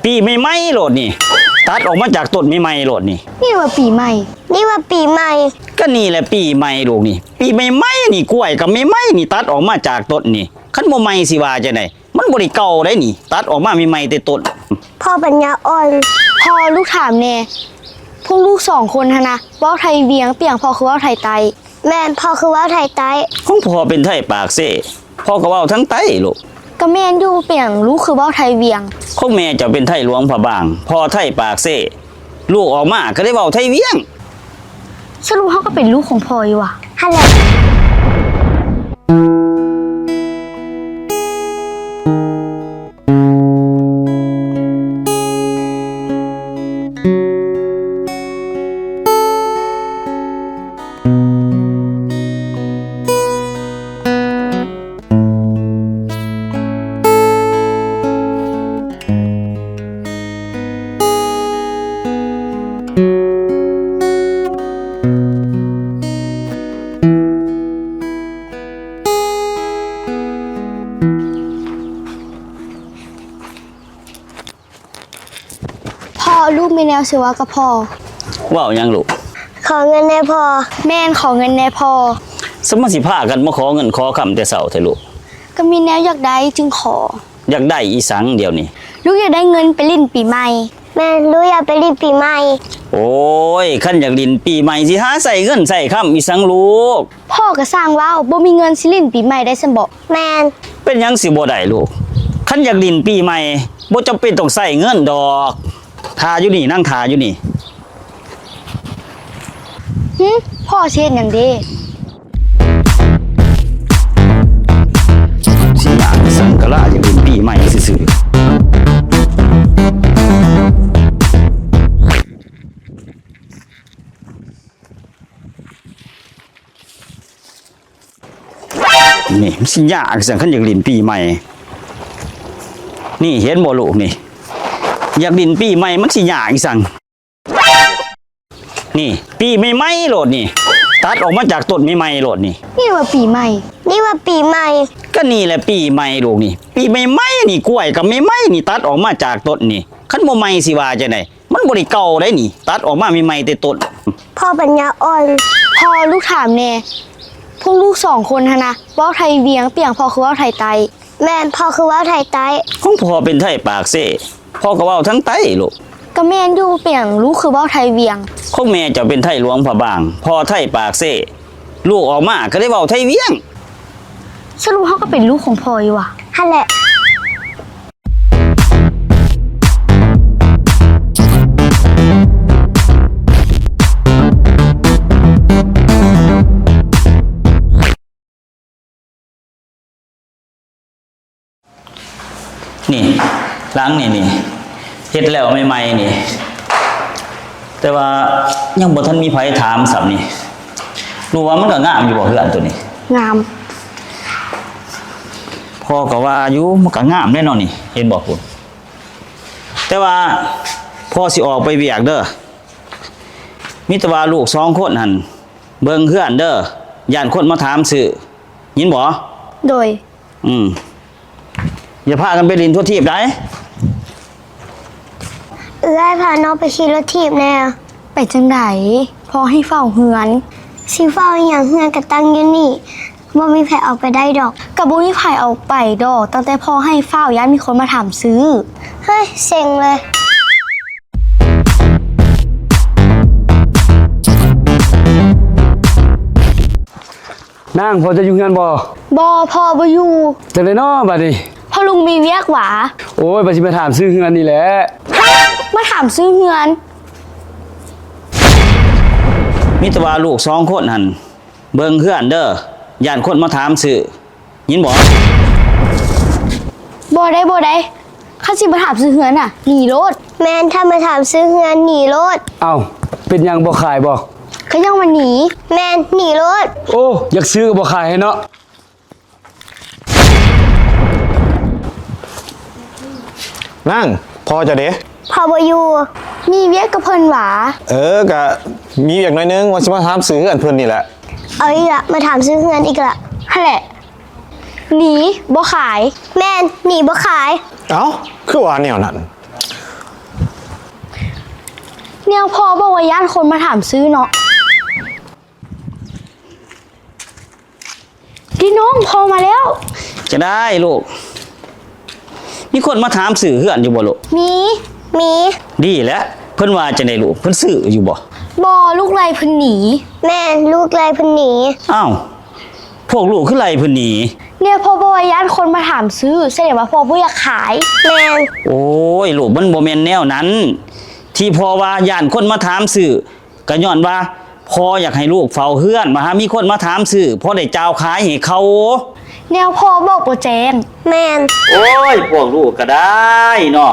ປີໃໝ່ໆໂລດນີ້ ຕັດອອກມາຈາກຕົ້ນໃໝ່ໆໂລດນີ້. ນີ້ວ່າປີໃໝ່ ນີ້ວ່າປີໃໝ່ ກະນີ້ແຫຼະປີໃໝ່ລູກນີ້. ປີໃໝ່ໆນີ້ ກ້ວຍກະໃໝ່ໆນີ້ ຕັດອອກມາຈາກຕົ້ນນີ້. ຄັນບໍ່ໃໝ່ຊິວ່າຈັ່ງໃດ? ມັນບໍ່ໄດ້ເກົ່າໃດນີ້ ຕັດອອກມາໃໝ່ໆແຕ່ຕົ້ນ. ພໍ່ປັນຍາອ່ອນ. ພໍ່ ລູກຖາມແດ່ ພວກລູກສອງຄົນຫັ້ນນະ ເວົ້າໄທວຽງ ເປັນຫຍັງພໍ່ຄືເວົ້າໄທໃຕ້? ແມ່ນ ພໍ່ຄືເວົ້າໄທໃຕ້. ຂອງພໍ່ເປັນໄທປາກເຊ ພໍ່ກະເວົ້າທັງໃຕ້ລູກ. ກະແມ່ນຢູ່ ເປັນຫຍັງລູກຄືເວົ້າໄທວຽງ? ຂອງແມ່ເຈົ້າເປັນໄທຫຼວງພະບາງ ພໍ່ໄທປາກເຊ ລູກອອກມາກະໄດ້ເວົ້າໄທວຽງ. ສະຫຼຸບເຮົາກະເປັນລູກຂອງພໍ່ຢູ່ຫວາ? ຫັ້ນແຫຼະ. ພໍ່ ລູກມີແນວຊິເວົ້າກັບພໍ່. ເວົ້າຫຍັງລູກ? ຂໍເງິນແດ່ພໍ່. ແມ່ນ ຂໍເງິນແດ່ພໍ່. ສະມາຊິພາກັນມາຂໍເງິນຂໍຄຳແຕ່ເຊົ້າແທ້ລູກ? ກະມີແນວຢາກໄດ້ຈຶ່ງຂໍ. ຢາກໄດ້ອີ່ສັງດຽວນີ້? ລູກຢາກໄດ້ເງິນໄປຫຼິ້ນປີໃໝ່. ແມ່ນ ລູກຢາກໄປຫຼິ້ນປີໃໝ່. ໂອ້ຍ ຄັນຢາກຫຼິ້ນປີໃໝ່ ຊິຫາໃຊ້ເງິນໃຊ້ຄຳອີ່ສັງລູກ? ພໍ່ກະຊ່າງເວົ້າ ບໍ່ມີເງິນຊິຫຼິ້ນປີໃໝ່ໄດ້ຊັ້ນບໍ? ແມ່ນ. ເປັນຫຍັງຊິບໍ່ໄດ້ລູກ? ຄັນຢາກຫຼິ້ນປີໃໝ່ ບໍ່ຈຳເປັນຕ້ອງໃຊ້ເງິນດອກ. ຖ້າຢູ່ນີ້ ນັ່ງຖ້າຢູ່ນີ້. ຫຶ ພໍ່ຊິເຮັດຫຍັງເດ? ຊິຍາກອີ່ສັງ ກະລາຢາກຫຼິ້ນປີໃໝ່ຊື່ໆ. ນີ້ມັນຊິຍາກອີ່ສັງ ຄັນຢາກຫຼິ້ນປີໃໝ່. ນີ້ເຫັນບໍ່ລູກນີ້ ຢາກຫຼິ້ນປີໃໝ່ມັນຊິຍາກອີ່ສັງ. ນີ້ ປີໃໝ່ໆໂລດນີ້ ຕັດອອກມາຈາກຕົ້ນໃໝ່ໆໂລດນີ້. ນີ້ວ່າປີໃໝ່ ນີ້ວ່າປີໃໝ່ ກະນີ້ແຫຼະປີໃໝ່ລູກນີ້. ປີໃໝ່ໆນີ້ ກ້ວຍກະໃໝ່ໆນີ້ ຕັດອອກມາຈາກຕົ້ນນີ້. ຄັນບໍ່ໃໝ່ຊິວ່າຈັ່ງໃດ? ມັນບໍ່ໄດ້ເກົ່າໃດນີ້ ຕັດອອກມາໃໝ່ໆແຕ່ຕົ້ນ. ພໍ່ປັນຍາອ່ອນ. ພໍ່ ລູກຖາມແດ່ ພວກລູກສອງຄົນຫັ້ນນະ ເວົ້າໄທວຽງ ເປັນຫຍັງພໍ່ຄືເວົ້າໄທໃຕ້? ແມ່ນ ພໍ່ຄືເວົ້າໄທໃຕ້. ຂອງພໍ່ເປັນໄທປາກເຊ ພໍ່ກະເວົ້າທັງໃຕ້ລູກ. ກະແມ່ນຢູ່ ເປັນຫຍັງລູກຄືເວົ້າໄທວຽງ? ຂອງແມ່ເຈົ້າເປັນໄທຫຼວງພະບາງ ພໍ່ໄທປາກເຊ ລູກອອກມາກະໄດ້ເວົ້າໄທວຽງ. ສະຫຼຸບເຮົາກະເປັນລູກຂອງພໍ່ຢູ່ຫວາ? ຫັ້ນແຫຼະ. ນີ້ ຫຼັງນີ້ນີ້ ເຮັດແລ້ວໃໝ່ໆນີ້ ແຕ່ວ່າຍັງບໍ່ທັນມີໃຜຖາມຊ້ຳນີ້. ຮູ້ວ່າມັນກະງາມຢູ່ບໍ່ເຮືອນໂຕນີ້? ງາມ. ພໍ່ກະວ່າຢູ່ ມັນກະງາມແດ່ເນາະນີ້ ເຫັນບໍ່ພຸ້ນ. ແຕ່ວ່າພໍ່ຊິອອກໄປວຽກເດີ ມີແຕ່ວ່າລູກສອງຄົນຫັ້ນ ເບິ່ງເຮືອນເດີ ຢ້ານຄົນມາຖາມຊື້ ຍິນບໍ່? ໂດຍ. ອືມ ຢ່າພາກັນໄປຫຼິ້ນທົ່ວທີບໃດ. ເອື້ອຍ ພານ້ອງໄປຂີ່ລົດຖີບແດ່. ໄປຈັ່ງໃດ? ພໍ່ໃຫ້ເຝົ້າເຮືອນ. ຊິເຝົ້າອີ່ຫຍັງ ເຮືອນກະຕັ້ງຢູ່ນີ້ ບໍ່ມີໃຜອອກໄປໄດ້ດອກ. ກະບໍ່ມີໃຜອອກໄປດອກ ຕັ້ງແຕ່ພໍ່ໃຫ້ເຝົ້າ ຢ້ານມີຄົນມາຖາມຊື້. ເຮີ້ຍ ເຊັງເລີຍ. ນາງ ພໍ່ເຈົ້າຢູ່ເຮືອນບໍ່? ບໍ່ ພໍ່ບໍ່ຢູ່. ຈັ່ງໃດເນາະບາດນີ້? ພໍ່ລຸງມີວຽກຫວາ? ໂອ້ຍ ວ່າຊິມາຖາມຊື້ເຮືອນນີ້ແຫຼະ. ຮະ ມາຖາມຊື້ເຮືອນ? ມີແຕ່ວ່າລູກສອງຄົນຫັ້ນ ເບິ່ງເຮືອນເດີ ຢ້ານຄົນມາຖາມຊື້ ຍິນບໍ່? ບໍ່ໄດ້ ບໍ່ໄດ້ ຄັນຊິມາຖາມຊື້ເຮືອນນະ ໜີໂລດ. ແມ່ນ ຖ້າມາຖາມຊື້ເຮືອນ ໜີໂລດ. ເອົ້າ ເປັນຫຍັງ ບໍ່ຂາຍບໍ່? ກະຍັງວ່າໜີ. ແມ່ນ ໜີໂລດ. ໂອ້ ຢາກຊື້ກະບໍ່ຂາຍໃຫ້ເນາະ. ນາງ ພໍ່ເຈົ້າເດ? ພໍ່ບໍ່ຢູ່. ມີວຽກກັບເພິ່ນຫວາ? ເອີ ກະມີວຽກໜ້ອຍໜຶ່ງ ວ່າຊິມາຖາມຊື້ເຮືອນເພິ່ນນີ້ແຫຼະ. ເອົາອີກລະ ມາຖາມຊື້ເຮືອນອີກລະ. ຫັ້ນແຫຼະ ໜີບໍ່ຂາຍ. ແມ່ນ ໜີບໍ່ຂາຍ. ເອົ້າ ຄືວ່າແນວນັ້ນ? ແນວພໍ່ບອກວ່າຢ້ານຄົນມາຖາມຊື້ເນາະ. ພີ່ນ້ອງ ພໍ່ມາແລ້ວ. ຈັ່ງໃດລູກ? ມີຄົນມາຖາມຊື້ເຮືອນຢູ່ບໍ່ລູກ? ມີ ມີ. ດີແຫຼະ. ເພິ່ນວ່າຈັ່ງໃດລູກ? ເພິ່ນຊື້ຢູ່ບໍ່? ບໍ່, ລູກໄລ່ເພິ່ນໜີ. ແມ່ນ, ລູກໄລ່ເພິ່ນໜີ. ອ້າວ ພວກລູກຄືໄລ່ເພິ່ນໜີ? ແນວພໍ່ບອກວ່າຢ້ານຄົນມາຖາມຊື້, ສະແດງວ່າພໍ່ບໍ່ຢາກຂາຍ. ແມ່ນ. ໂອ້ຍ ລູກ, ມັນບໍ່ແມ່ນແນວນັ້ນ. ທີ່ພໍ່ວ່າຢ້ານຄົນມາຖາມຊື້ ກໍຍ້ອນວ່າພໍ່ຢາກໃຫ້ລູກເຝົ້າເຮືອນ, ວ່າຫາມີຄົນມາຖາມຊື້ ພໍໄດ້ຈ່າຍຂາຍໃຫ້ເຂົາ. ແນວພໍ່ບອກບໍ່ແຈ້ງ. ແມ່ນ. ໂອ້ຍ ພວກລູກກໍໄດ້ເນາະ.